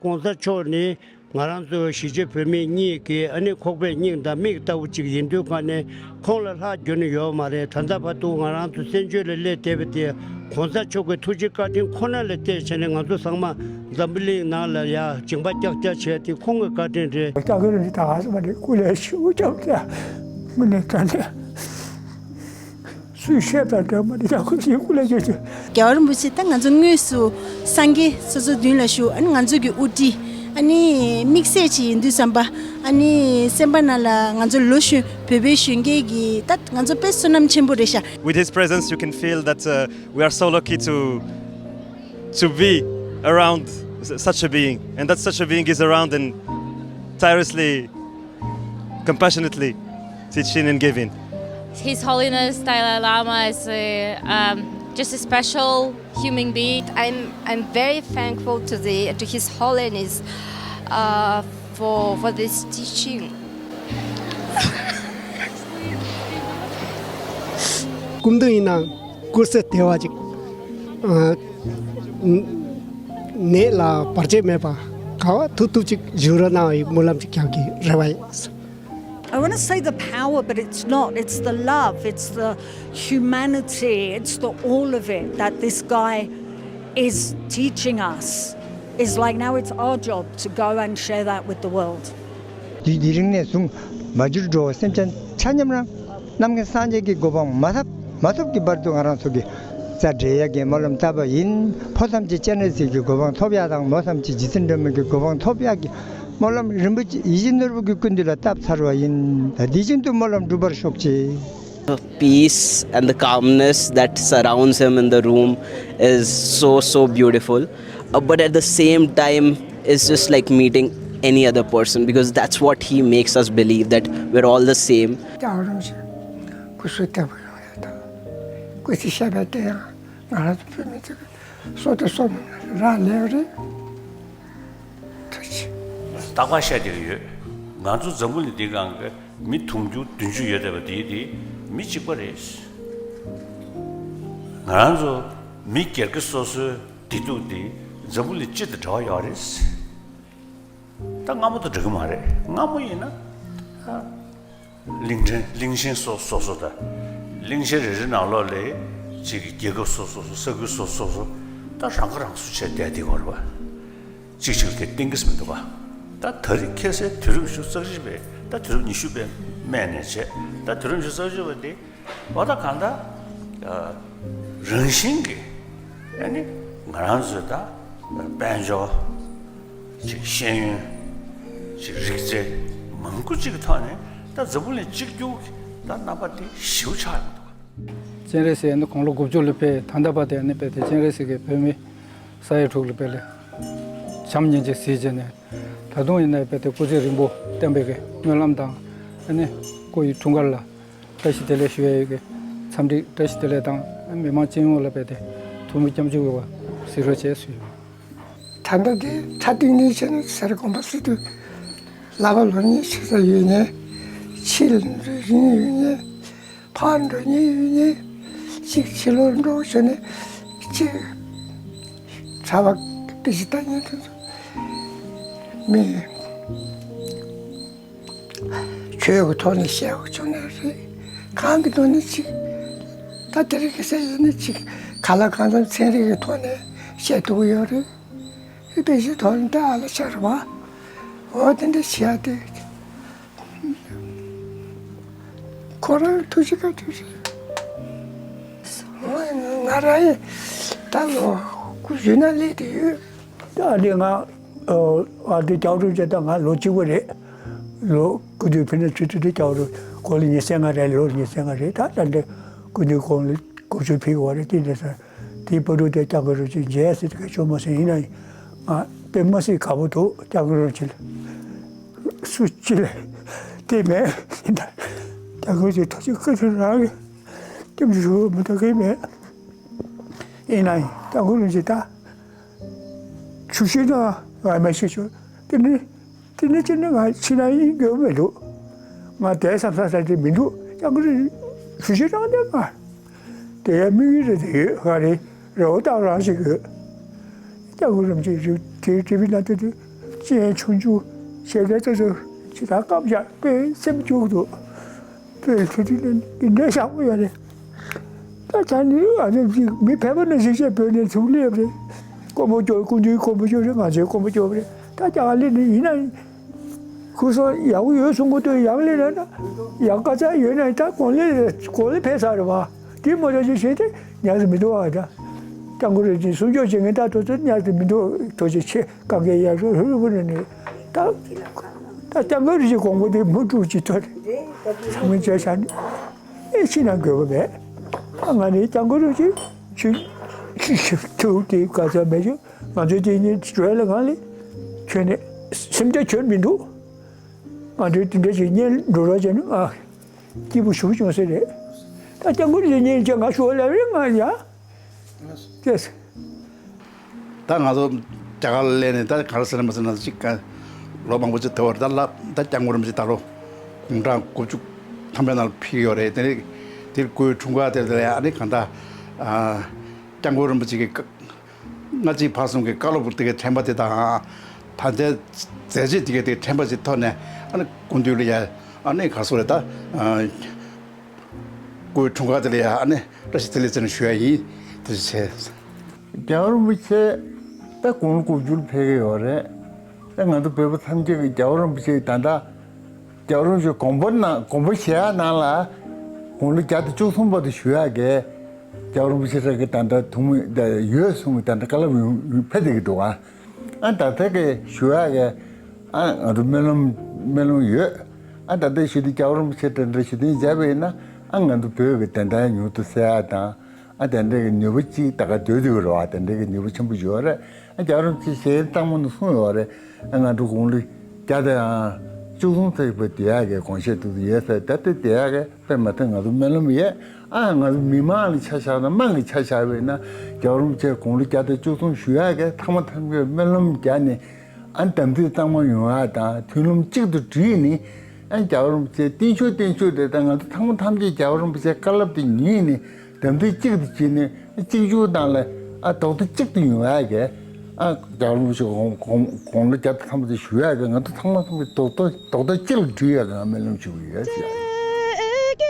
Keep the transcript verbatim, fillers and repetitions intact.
གོང་ས་མཆོག་ནི་ང་རང་ཚོ་གཞིས་བྱེས་བོད་མི་གཉིས་ཀྱི་ཨ་ནི་ཁོག་པའི་སྙིང་དང་མིག་ལྟ་བུ་ཅིག་ཡིན་དུས་ག་ནས་ཁོང་ལས་ལྷག་གྱུར་ནས་ཡོད་མ་རེད། ད་ལྟ་བར་དུ་ང་རང་ཚོ་བཙན་བྱོལ་ལ་སླེབས་བསྡད་པ་དེ་གོང་ས་མཆོག་གི་ཐུགས་རྗེ་བཀའ་དྲིན་ཁོ་ན་ལ་བརྟེན་བྱས་ནས་ང་ཚོ་ཚང་མ་འཛམ་བུ་གླིང་ནང་ལ་ཡ་སྦྱིན་པ་རྒྱག་རྒྱག་བྱས་དེ་ཁོང་གི་བཀའ་དྲིན་རེད། སྐྱབས་མགོན་རིན་པོ་ཆེ་ད་ག་ས་མ་རེད། སྐུ་ལས་ཞུ་སྐྱབས་ད་དངོས་གནས་དྲང་གནས། སུས་བཤད་པ་འདྲ་མ་འདི་ཡག་པོ་ཞིག་སྐུ་ལ་ཡོད་ཅིག་རྒྱལ་བ་རིན་པོ་ཆེ་ད་ང་ཚོ་དངོས་སུ་སངས་རྒྱས་སོ་སོ་མདུན་ལ་བཞུགས། ཨ་ནི་ང་ཚོ་གི་དབུ་ཁྲིད། ཨ་ནི་དམིགས་བསལ་ཅིག་ཡིན་དུས་ཙམ་པ། ཨ་ནི་སེམས་པ་ནང་ལ་ང་ཚོ་ལོ་གཞོན་བོད་པའི་གཞོན་སྐྱེས་ཀྱི་ད་ང་ཚོ་དཔེ་བསོད་ནམས་ཆེན་པོ་རེད་ཤག With his presence, you can feel that uh, we are so lucky to to be around s- such a being, and that such a being is around and tirelessly compassionately teaching and giving. His Holiness Dalai Lama is a, um, just a special human being. I'm, I'm very thankful to, the, to His Holiness uh, for, for this teaching. སྐུ་མདུན་ཡིན་ན་སྐུ་ཚེ་བདེ་བ་ཅིག་ཨ། ནད་ལ་བར་ཆད་མེད་པ་ག་བ་ཐུབ་ཐུབ་ཅིག་བཞུགས་རོགས་གནང་བའི་སྨོན་ལམ་ཅིག་རྒྱག་གི་རེ་བ་ཡིན། I want to say the power, but it's not. It's the love, it's the humanity, it's the all of it that this guy is teaching us. It's like now it's our job to go and share that with the world. དུས་དེ་རིང་ནས་བཟུང་མ་གྱུར་འགྲོ་བ་སེམས་ཅན་ཆ་མཉམ་རང་རྣམ་མཁྱེན་སངས་རྒྱས་ཀྱི་གོ་འཕང་མ་ཐོབ་མ་ཐོབ་ཀྱི་བར་དུ་ང་རང་ཚོ་གི་རྩ་འགྲེལ་ཡག་གི་སྨོན་ལམ་བཏབ་པ་ཡིན། ཕོ་ཐམས་ཅད་སྤྱན་རས་གཟིགས་ཀྱི་གོ་འཕང་ཐོབ་ཡག་དང་མོ་ཐམས་ཅད་རྗེ་བཙུན་སྒྲོལ་མ་གི་གོ་འཕང་ཐོབ་ཡག་གི་སྨོན་ལམ་རིན་པོ་ཆེ་ཡིད་བཞིན་ནོར་བུ་གི་སྐུ་མདུན་ལ་བཏབ་ཚར་བ་ཡིན། ད་འདི་བཞིན་དུ་སྨོན་ལམ་འགྲུབ་པར་ཤོག་ཅིག The peace and the calmness that surrounds him in the room is so, so beautiful. Uh, but at the same time, it's just like meeting any other person because that's what he makes us believe that we're all the same. སྐྱབས་རིན་པོ་ཆེ་སྐུ་གཟུགས་བདེ་པོ་ཡོང་ཡ་དང་། སྐུ་ཚེ་ཞབས་པད་བརྟན་ཡ། ང་རང་ཚོ་བོད་མི་ཚོ་གི་སྲོག་དང་སྲོག་མི་རག་ལས་རེད། ཐུགས་རྗེ་ཆེ། རྟག་པར་བཤད་བསྡད་ཀྱི་ཡོད། ང་ཚོ་འཛམ་བུ་གླིང་འདིའི་སྒང་གི་མི་དུང་ཕྱུར་བདུན་ཅུ་ཡོད་བསྡད་པ་དེ་དེ་མི་གཅིག་པ་རེད། ང་རང་ཚོ་མི་སྒེར་གྱི་སོ་སོའི་བདེ་སྡུག་དེ་འཛམ་བུ་གླིང་སྤྱི་དང་འབྲེལ་བ་ཡོད་རེད། ད་སྔ་མོ་དང་འདྲ་གི་མ་རེད། སྔ་མོ་ཡིན་ན་ཨ། གླིང་ཕྲན་གླིང་ཆེན་སོ་སོ་སོ་དང་། གླིང་ཆེན་རེ་རེ་ནང་ལོགས་ལ་གཅིག་གི་རྒྱལ་ཁབ་སོ་སོ་སོ་ས་ཁུལ་སོ་སོ་སོ་ད་རང་ཁ་རང་གསོ་བྱས་བསྡད་དེ་གོ་རེད་པ། གཅིག་གཅིག་ལ་དེ་བསྟན་གྱི་མི་འདུག་པ། ད་ད་རེས་ཁ་སང་དུས་རབས་ཉི་ཤུ་རྩ་གཅིག་པའི་ད་དུས་རབས་ཉི་ཤུ་པའི་སྨད་ནས་བྱས་ད་དུས་རབས་ཉི་ཤུ་རྩ་གཅིག་པ་དེ། འོ་ད་གང་ལྟར་ཨ། རང་བཞིན་གྱིས་ཨ་ནི་ང་རང་ཚོའི་ད་དཔལ་འབྱོར་ཅིག་ཤེས་ཡོན་ཅིག་རིག་རྩལ་མང་པོ་ཅིག་གི་ཐོག་ནས་ད་འཛམ་བུ་གླིང་གཅིག་གྱུར་གྱི་ད་རྣམ་པ་དེ་ཞེ་པོ་ཆགས་ཡོང་འདུག་སྤྱན་རས་གཟིགས་ནི་དགུང་ལོ་དགུ་བཅུ་ལ་ཕེབས། ད་ལྟ་བར་དུ་ཨ་ནི་དཔེ་དེ་སྤྱན་རས་གཟིགས་ཀྱིས་བོད་མི་ས་ཡ་དྲུག་ལ་དཔེ་ལ་བྱམས་སྙིང་རྗེ་གཟིགས་བྱས་ནས། ད་དུང་ཡིན་ན་དཔེ་དེ་སྐུ་ཚེ་རིང་པོ་བརྟན་པའི་གི་སྨོན་ལམ་དང་། ཨ་ནི་སྐུ་ཡི་འཁྲུངས་སྐར་ལ་བཀྲ་ཤིས་བདེ་ལེགས་ཞུ་ཡ་ཡོད་གི། འཚམས་འདྲི་བཀྲ་ཤིས་བདེ་ལེགས་དང་། མི་མང་སྤྱི་ཡོངས་ལ་དཔེ་དེ་ཐུགས་སྨོན་སྐྱབས་འཇུག་ཡོད་པ་གཟིགས་རོགས་བྱས་ཞུ། ད་ལྟ་དེ་ཁྲ་ཏིང་ཏིང་བྱས་ནས་ཟེར་དགོངས་པ་ཟེར་དུས། ལག་པ་ལོ་གཉིས་ཕྱི་ས་ཡོད་ཉེ། ཕྱི་ལ་འགྲོ་རིང་ཡོད་ཉེ། ཕར་འགྲོ་ཉེ་ཡོད་ཉེ། གཅིག་ཕྱི་ལོགས་འགྲོ་བྱས་ནས་གཅིག་གྲྭ་པ་དཔེ་ཆ་ལྟ་ཉེ་དུས་མི། ཆོས་ཀྱི་ཐོག་ནས་བཤད་དགོས་བྱུང་ནའི་རེད། གང་གི་ཐོག་ནས་ཅིག་ད་དེ་རིང་ཁ་སང་ཡིན་ན་ཅིག་ག་ལ་གང་འཚམ་ཚན་རིག་གི་ཐོག་ནས་བཤད་ཐུབ་ཀྱི་ཡོད་རེད། དཔེ་ཆའི་ཐོག་ནས་ད་ཨ་ལ་ཤར་བ། འོ་དེ་འདྲ་བྱས་ཏེ། ཁོ་རང་ཐུགས་རྗེ་བཀའ་དྲིན་རེད། འོ་ང་རང་ཡིན་ད་ལོ་དགུ་བཅུ་ན་སླེབས་བསྡད་ཡོད། ད་ཨ་ནི་ང་ཨ་དེ་སྐྱབས་རུ་བྱས་ད་ང་ལོ་གཅིག་པ་རེད། ལོ་སྐུ་མདུན་ཕེབས་ནས་ཚུར་ཚུར་དུ་སྐྱབས་རུ་སྐོར་ལ་ཉི་ཤུ་རྩ་ལྔ་རེད། ལོ་ཉི་ཤུ་རྩ་ལྔ་རེད། ད་ད་འདྲ་སྐུ་མདུན་དགུང་ལ་དགུ་བཅུ་ཕེབས་པ་རེད། དེ་འདྲ་ས་དེའི་བར་དུ་དེ་སྐྱབས་མགོན་རིན་པོ་ཆེ་མཇལ་ཟེར་དུས་ཆོག་མ་སོང་། ཡིན་ན་ང་དཔེ་མ་སྲིད་དགའ་པོ་འདུག་སྐྱབས་མགོན་རིན་པོ་ཆེ་ལ་སུ་ཅི་ལ་དེ་མེད་ཡིན་ད་སྐྱབས་མགོན་རིན་པོ་ཆེ་ཐུགས་རྗེ་བཀའ་དྲིན་རང་གི་སྐྱབས་འཇུག་མི་ད་གི་མེད། ཡིན་ན་ཡང་སྐྱབས་མགོན་རིན་པོ་ཆེ་ད། ཆུ་ཤུར་ན་ང་མ་ཤི་ཆུ། དེ་ནི་དེ་ནི་ཅི་ནི་ང་ཕྱི་ན་ཡིན་རྒྱུ་མི་འདུག་ང་དེ་བསམ་བསམ་ས་དེ་མི་འདུག་སྐྱབས་མགོན་ཆུ་ཤུར་རང་དེ་ང་དེ་ཡ་དམིགས་ཡུལ་རེ་དེ་ཡོད། ང་རེ་རེ་བ་ཏག་རང་ཞིག་ཡོད། སྐྱབས་མགོན་རིན་པོ་ཆེ་དེ་དེ་བི་ན་དེ་དེ་ ཅན་ཆུང་ཆུང་ཞལ་ལས་ཙོ་ཙོ་ཅི་ད་སྐམ་བཞག་དཔེ་སེམས་སྐྱོ་གི་འདུག་དཔེ་ལ་ཐུག་དུས་ནས་འདི་འདྲའི་ཞག་པོ་ཡོད་རེད། ད་ད་ནི་ཨ་ནི་ཅིག་མི་ཕལ་པ་ནང་བཞིན་བྱས་བོད་ནས་ཚུར་སླེབས་རེད། དཀོན་པོ་སྐྱོ་དཀོན་མཆོག་དཀོན་པོ་སྐྱོ་རེད། ང་ཚོའི་དཀོན་པོ་སྐྱོ་རེད། ད་རྒྱ་གར་སླེབས་ནས་ཡིན་ན་ཁུ་སོ་ཡག་པོ་ཡོད་གསུང་གི་འདུག་ཡང་སླེབས་ན་ཡང་དཀའ་ཚེགས་ཡོད་ན་ད་གོང་ལས་གོང་ལས་ཕེབས་ཚར་རེད་བ། དེ་མོ་ར་ཅིག་བྱས་ཏེ་ཉར་དུ་མི་འདུག་བ། ད་སྐྱབས་མགོན་རིན་ཆེན་གསུང་ཆོས་བྱེད་མཁན་ད་དུ་ཚོ་ཉར་དུ་མི་འདུག་ཐུགས་རྗེ་ཆེ། གང་གའི་ཡར་སོ་ཧུ་རུ་ཧུ་རུ་ནི་ད་ད་སྐྱབས་མགོན་རིན་ཆེན་དགོངས་པ་དེ་མུ་ཕྲུག་ཅིག་ཐོག་ཚང་མས་བྱས་བཞག་ནས་ཨེ་ཕྱི་ནང་དགོས་པ་མེད། ང་ནི་སྐྱབས་མགོན་རིན་ཆེན་ཆུ་ཆུ་ཐུག་དེ་ག་ཚོད་མེད་ཅུ་ང་ཚོའི་དེ་ཉིད་བྲོས་ལ་གང་ལས་ཁྱོད་ནི་སེམས་ཁྲལ་ཁྱོད་མི་འདུག་ང་ཚོའི་དེ་འདྲ་ཞིག་གཉེན་འགྲོ་རོགས་བྱས་ནས་ང་སྐྱིད་པོ་ཞུ་བྱུང་ཟེར་རེད། ད་སྐྱབས་མགོན་རིན་ཆེན་ང་ཞུ་བ་ལབ་རེད་ང་ཡ། ཅེས། ད་ང་ཚོ་རྒྱ་གར་ལ་སླེབས་ནས་ད་ག་རེ་ཟེར་ན་མ་ཟེར་ན་ཅིག་ག་ལོ་མང་པོ་ཅིག་ཐལ་བ་རེད། ད་ལ་ད་སྐྱབས་མགོན་རིན་པོ་ཆེ་ད་ལོ་དགུང་གྲངས་དགུ་བཅུ་ཐམ་པའི་ནང་ལ་ཕེབས་ཡོད་རེད། དེ་ནས་དེར་སྐུའི་འཁྲུངས་སྐར་དེ་ལ་ཨ་ནི་གང་ལྟར་སྐྱབས་མགོན་རིན་པོ་ཆེ་གི་བཀའ་སྔ་ཕྱི་བར་གསུམ་གྱི་བཀའ་སློབ་དེ་གའི་དྲན་པ་དེ་དང་ད་ལྟའི་མཛད་རྗེས་དེ་གའི་དེ་དྲན་པ་ཅིག་ཐོག་ནས་ཨ་ནི་སྐུ་མདུན་ལ་ཡ་ཨ་ནི་ག་རེ་ཟེར་རེད། ད་སྐུའི་འཁྲུངས་སྐར་དེ་ལ་ཡ་ཨ་ནི་བཀྲ་ཤིས་བདེ་ལེགས་ཟེར་ནས་ཞུ་ཡ་ཡིན། དེ་བྱས། རྒྱལ་བ་རིན་པོ་ཆེ་ད་དགུང་ལོ་དགུ་བཅུ་ལ་ཕེབས་ཀྱི་ཡོད་རེད། ད་ང་ཚོ་བོད་པ་ཐམས་ཅད་ཀྱིས་རྒྱལ་བ་རིན་པོ་ཆེ་ད་ལྟ་རྒྱལ་བ་རིན་པོ་ཆེ་དགོངས་པ་གནང་དགོངས་པ་བཞེས་ཡ་ནང་ལ་དགུང་ལོ་བརྒྱ་དང་བཅུ་གསུམ་བར་དུ་བཞུགས་ཡ་གི་རྒྱལ་བ་རིན་པོ་ཆེ་རང་གི་ད་ལྟ་ཐུགས་སྨོན་ད་ཡོད་གསུང་གི་ད་ལྟ་བཀའ་སློབ་ཡོང་ཕེབས་བསྡད་ཀྱི་འདུག་ཨ་ཨ་ད་ལྟ་གི་བཞུགས་ཡ་གི་ཨ་ང་ཚོ་སྨོན་ལམ་སྨོན་ལམ་ཡོད། ཨ་ད་ལྟ་ཞུ་དུས་རྒྱལ་བ་རིན་པོ་ཆེ་དེ་འདྲ་ཞུ་དོན་བྱས་པ་ཡིན་ན་ཨ་ང་ཚོ་བོད་ཀྱི་བདེན་མཐའ་མྱུར་དུ་གསལ་ཡ་དང་། ཨ་དེ་འདྲ་གི་ནུས་པ་གཅིག་ད་ག་སྡོད་དུས་རེད་བ། དེ་འདྲ་གི་ནུས་པ་ཆེན་པོ་ཡོད་རེད། ཨ་རྒྱལ་བ་རིན་པོ་ཆེ་ཞལ་གཙང་མ་ནས་གསུངས་ཡོད་རེད། ཨ་ང་ཚོ་དགུང་ལོ་བརྒྱ་དང་བཅུ་གསུམ་ཚེག་པའི་དེ་ཡག་གི་དགོངས་བཞེད་ཏུ་ཡོད་ཟེར། ད་ལྟ་དེ་ཡག་གི་དཔེ་མ་ཐོན་ང་ཚོ་སྨོན་ལམ་ཡོད། ཨ་ང་ཚོ་མི་མང་ལ་ཆ་བཞག་ན་དམངས་ཀྱི་ཆ་བཞག་པ་ཡིན་ན་རྒྱལ་བ་རིན་པོ་ཆེ་དགུང་ལོ་བརྒྱ་དང་བཅུ་གསུམ་བཞུགས་ཡག་གི་ཐ་མ་ཐམས་ཅད་སྨོན་ལམ་བརྒྱབ་ནས་ཨ་དམ་ཚིག་གཙང་མ་ཡོང་ཡག་དང་མཐུན་ལམ་གཅིག་ཏུ་བསྒྲིལ་ནས་ཨ་རྒྱལ་བ་རིན་པོ་ཆེ་བརྟན་བཞུགས་བརྟན་བཞུགས་དེ་ད་ང་ཚོ་ཚང་མ་ཐམས་ཅད་རྒྱལ་བ་རིན་པོ་ཆེའི་བཀའ་སློབ་དེ་ཉིད་ནས་དམ་ཚིག་གཅིག་ཏུ་བྱས་ནས་གཅིག་གྱུར་དང་ལ་ཨ་རྡོག་རྩ་གཅིག་ཏུ་ཡོང་ཡག་གི་ཨ་རྒྱལ་བ་རིན་པོ་ཆེ་དགུང་དགུང་དགུང་ལོ་བརྒྱ་དང་ཐམ་པ་དེ་བཞུགས་ཡག་གི་ང་ཚོ་ཚང་མ་ཚང་མ་རྡོག་རྡོག་རྡོག་རྩ་གཅིག་ལ་སྒྲིལ་ཡག་གི་ང་སྨོན་ལམ་ཞུ་གི་ཡོད་ཟེར་ཡག་ཡིན།